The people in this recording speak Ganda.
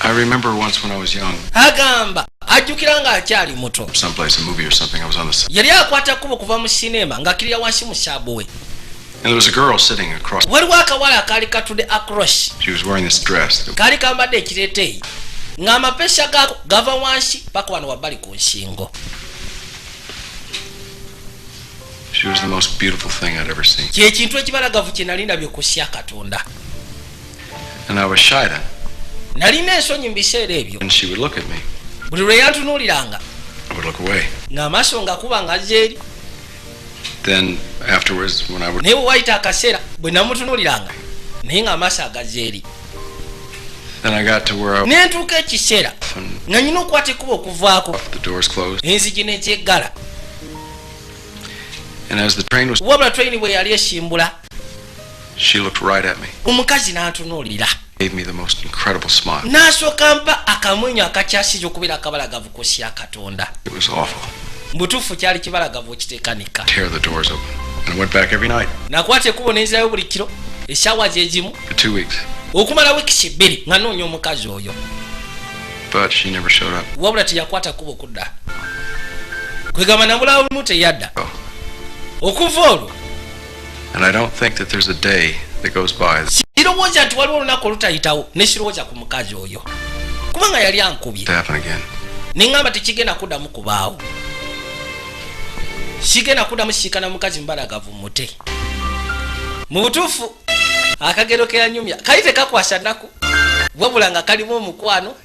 I remember once when I was young, Agamba ajjukira ng'akyali muto, someplace, a movie or something, I was on the side. Yali akwata kkubo kuva mu sinema ng'akkirira wansi mu subway. And there was a girl sitting across. Waliwo akawala akaali katudde across. She was wearing this dress that Kaali kambadde ekireeteeyi ng'amapesa gaako gava wansi paka wano wabbali ku nsingo. She was the most beautiful thing I'd ever seen. Kyekintu ekibalagavu kye nali ndabye ku sya Katonda. And I was shy then. Nalina ensonyi mu biseera ebyo. And she would look at me. Buli lwe yantunuuliranga, I would look away. ng'amaaso ngakuba ng'azza eri. Then afterwards, when I would Naye bwe wayita akaseera, bwe namutunuuliranga, naye ng'amaaso agazza eri. Then I got to where I Ne ntuuka ekiseera and nga nyina okukwata ekkubo okuvaako, the doors closed. Enzigi nezeggala. And as the train was, Wabula train bwe yali esimbula, she looked right at me. Omukazi n'antunuulira. Gave me the most incredible smile. N'asooka mpa akamwenyo akakyasiza okubeera akabalagavu ku sya Katonda. It was awful. Mubutuufu kyali kibalagavu okiteekanika. Tear the doors open. And I went back every night Nakwata ekkubo nenzirayo buli kiro essaawa zezimu for 2 weeks. okumala wiikisi 2 nga noonya omukazi oyo. But she never showed up. Wabula teyakwata kkubo kudda, kwegamba nabulamu teyadda Oh. okuva olwo. And I don't think that there's a day that goes by Sirowooza nti waliwo olunaku olutayitawo ne sirowooza ku mukazi oyo, kubanga yali ankubye. to happen again. Neŋŋamba tekigenda kuddamu kubaawo, sigenda kuddamu siikana mukazi mbalagavu mute. Mu butuufu akagero keyanyumya kali tekakwasa nnaku, wabula nga kalimu omukwano.